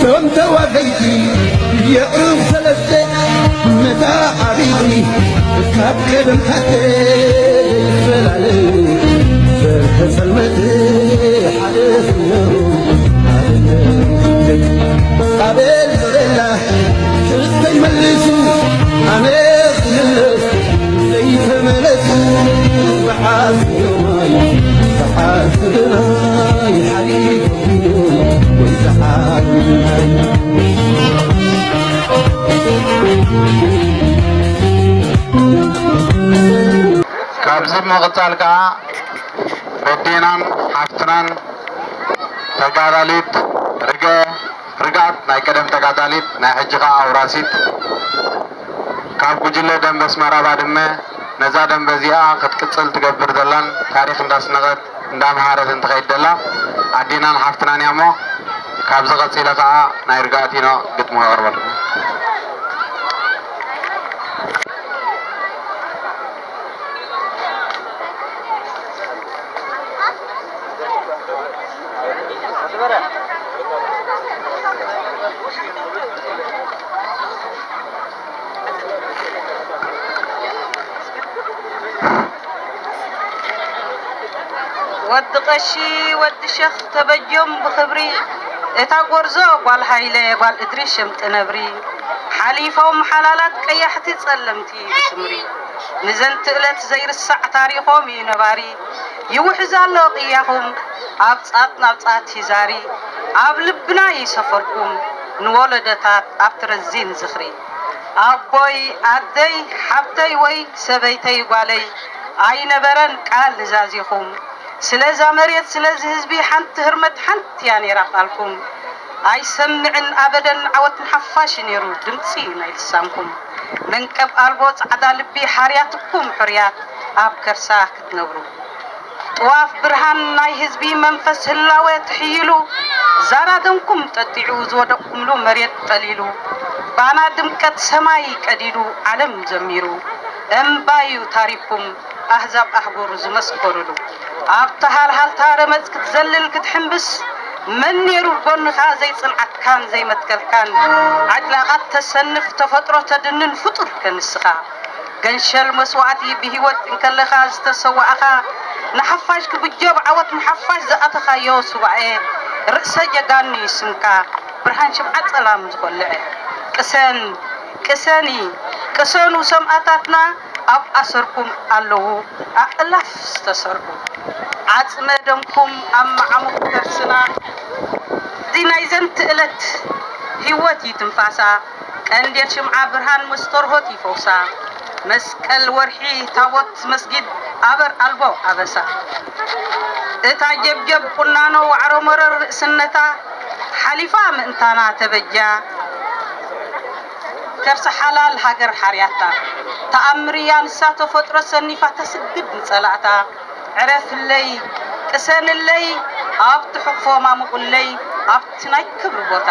እቶም ተዋፈይቲ የዕሩኽ ሰለስተ መታዓቢቲ ካብ ቀደም ሓተ ይፈላለዩ ዘርፈ ጸልመት ሓደ ፍነሩ ኣበል ዞረላ ክስተይ መሊሱ ኣነ ክምለስ ዘይተመለሱ ብሓፍ ዮማይ ብሓፍ ብናይ ሓሊፉ ካብዚ ብምቕጻል ከኣ ወዴናን ሓፍትናን ተጋዳሊት ርገ ርግኣት ናይ ቀደም ተጋዳሊት ናይ ሕጂ ከኣ ኣውራሲት ካብ ጉጅለ ደንበ ኣስመራ ባድመ ነዛ ደንበ እዚኣ ክትቅጽል ትገብር ዘላን ታሪኽ እንዳስነቐት እንዳምሃረትን ትኸይድ ዘላ ኣዴናን ሓፍትናን እያ እሞ፣ ካብዚ ቀጺለ ከኣ ናይ ርግኣቲኖ ግጥሚ ከቕርበልኩም። ወዲ ቀሺ ወዲ ሸኽ ተበጆም ብኽብሪ፣ እታ ጎርዞ ጓል ሃይለ ጓል እድሪስ ሽምጢ ነብሪ፣ ሓሊፎም ሓላላት ቀያሕቲ ጸለምቲ ብስምሪ፣ ንዘንቲ እለት ዘይርሳዕ ታሪኾም እዩ ነባሪ። ይውሕዝ ኣሎ ቅያኹም ኣብ ጻት ናብ ጻት ይዛሪ፣ ኣብ ልብና ይሰፈርኩም ንወለዶታት ኣብቲ ረዚን ዝኽሪ። ኣቦይ ኣደይ ሓብተይ ወይ ሰበይተይ ጓለይ ኣይነበረን ቃል ንዛዚኹም። ስለዛ መሬት ስለዚ ህዝቢ ሓንቲ ህርመት ሓንቲ እያ ነይራ ቃልኩም። ኣይሰምዕን ኣበደን ዓወት ንሓፋሽ እዩ ነይሩ ድምፂ ናይ ልሳንኩም። መንቀብ ኣልቦ ፃዕዳ ልቢ ሓርያትኩም ሕርያት ኣብ ከርሳ ክትነብሩ። ጥዋፍ ብርሃን ናይ ህዝቢ መንፈስ ህላወ ትሕይሉ። ዛራ ደምኩም ጠጢዑ ዝወደቕኩምሉ መሬት ጠሊሉ። ባና ድምቀት ሰማይ ቀዲዱ ዓለም ዘሚሩ። እምባዩ ታሪኩም ኣህዛብ ኣህጉር ዝመስከሩሉ። ኣብታ ሃልሃልታ ረመጽ ክትዘልል ክትሕምብስ መን ነይሩ ጎንኻ ዘይጽንዓትካን ዘይመትከልካን። ዓጭላቓት ተሰንፍ ተፈጥሮ ተድንን ፍጡር ከንስኻ። ገንሸል መስዋእቲ ብህይወት እንከለኻ ዝተሰዋእኻ፣ ንሓፋሽ ክብጀብ ዓወት ንሓፋሽ ዝኣተኻዮ ሱባኤ፣ ርእሰ ጀጋኑ እዩ ስምካ፣ ብርሃን ሽምዓ ጸላም ዝኾልዐ። ቅሰን፣ ቅሰኒ፣ ቅሰኑ ሰማእታትና ኣብ ኣሰርኩም ኣለዉ ኣእላፍ ዝተሰርዑ። ዓጽመ ደምኩም ኣብ መዓሙቕ ከርስና፣ እዚ ናይ ዘንቲ እለት ህይወት እዩ ትንፋሳ። ቀንዴል ሽምዓ ብርሃን መስተርሆት ይፈውሳ። መስቀል ወርሒ ታቦት መስጊድ ኣበር ኣልቦ ኣበሳ። እታ ጀብጀብ ቁናኖ ዋዕሮ መረር ርእስነታ ሓሊፋ ምእንታና ተበጃ። ከርሲ ሓላል ሃገር ሓርያታ ተኣምር እያ ንሳ ተፈጥሮ ሰኒፋ ተስግድ ንጸላእታ። ዕረፍለይ ቅሰንለይ ኣብቲ ሕቕፎ ማሙቑለይ ኣብቲ ናይ ክብሪ ቦታ።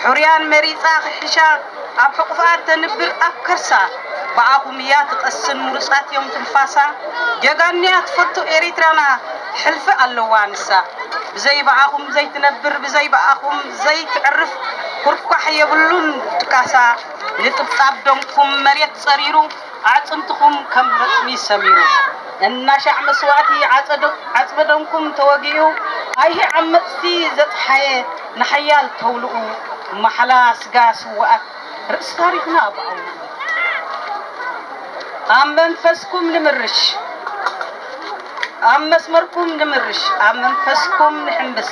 ሕሩያን መሪጻ ክሕሻ ኣብ ሕቑፋ ተንብር ኣብ ከርሳ። ብኣኹም እያ ትቐስን ምሩጻት እዮም ትንፋሳ። ጀጋኑያ ትፈቱ ኤሪትራና ሕልፊ ኣለዋ ንሳ። ብዘይ ብኣኹም ዘይትነብር ብዘይ ብኣኹም ዘይትዕርፍ ኩርኳሕ የብሉን ድቃሳ። ንጥብጣብ ደምኩም መሬት ጸሪሩ ኣዕጽምትኹም ከም ረጽሚ ሰሚሩ። እናሻዕ መስዋእቲ ዓጸዶ- ዓጽበ ደምኩም ተወጊኡ ኣይሂ ዓመጽቲ ዘጽሓየ ንሓያል ተውልኡ። ማሕላ ስጋ ስውኣት ርእሲ ታሪኽና ብኣውኡ። ኣብ መንፈስኩም ንምርሽ ኣብ መስመርኩም ንምርሽ ኣብ መንፈስኩም ንሕምብስ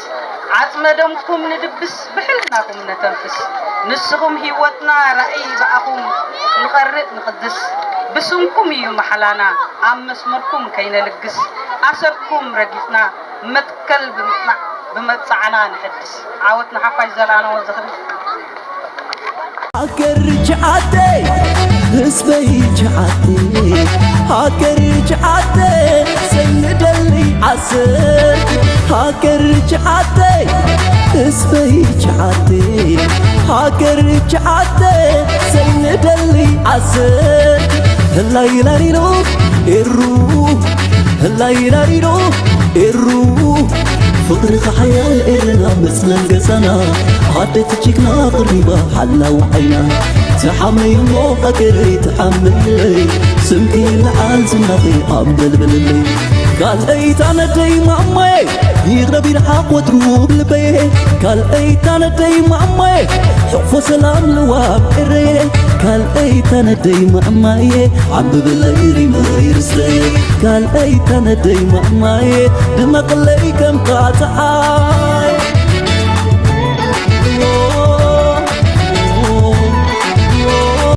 ዓጽመ ደምኩም ንድብስ ብሕልናኹም ነተንፍስ ንስኹም ህይወትና ራእይ ብኣኹም ንቐርእ ንቕድስ ብስምኩም እዩ መሓላና ኣብ መስመርኩም ከይነልግስ ኣሰርኩም ረጊጽና መትከል ብምጽናዕ ብመብጽዓና ንሕድስ ዓወት ንሓፋሽ ዘልኣለማዊ ዝኽሪ። ሃገር ችዓተ ህዝበይ ችዓተ ሃገር ችዓተ ሰይንደሊ ዓሰር ሃገር ችዓተ ህዝበይ ችዓተ ሃገር ችዓተ ሰይንደሊ ዓሰር ህላይ ላሊሎ ኤሩ ህላይ ላሊሎ ኤሩ ፍቕርኻ ሓያል ኤርና መጽለል ገዛና፣ ኣደት ጅግና ቅሪባ ሓላው ዓይና። ትሓመይ እሞ ሃገረይ ትሓመለይ፣ ስምኪ ይለዓል ዝናኺ ኣንበልብልለይ። ካልኣይ ታነደይ ማማየ፣ ይቕረብ ይርሓቕ ወትሩ ብልበየ። ካልኣይ ታነደይ ማማየ፣ ሕቕፎ ሰላም ልዋም ኤረየ። ካልኣይ ታነደይ ማማየ፣ ዓምብብለይ ሪመይ ርስተየ። ካልኣይ ታነደይ ማማየ፣ ድመቕለይ ከም ጣጥዓ።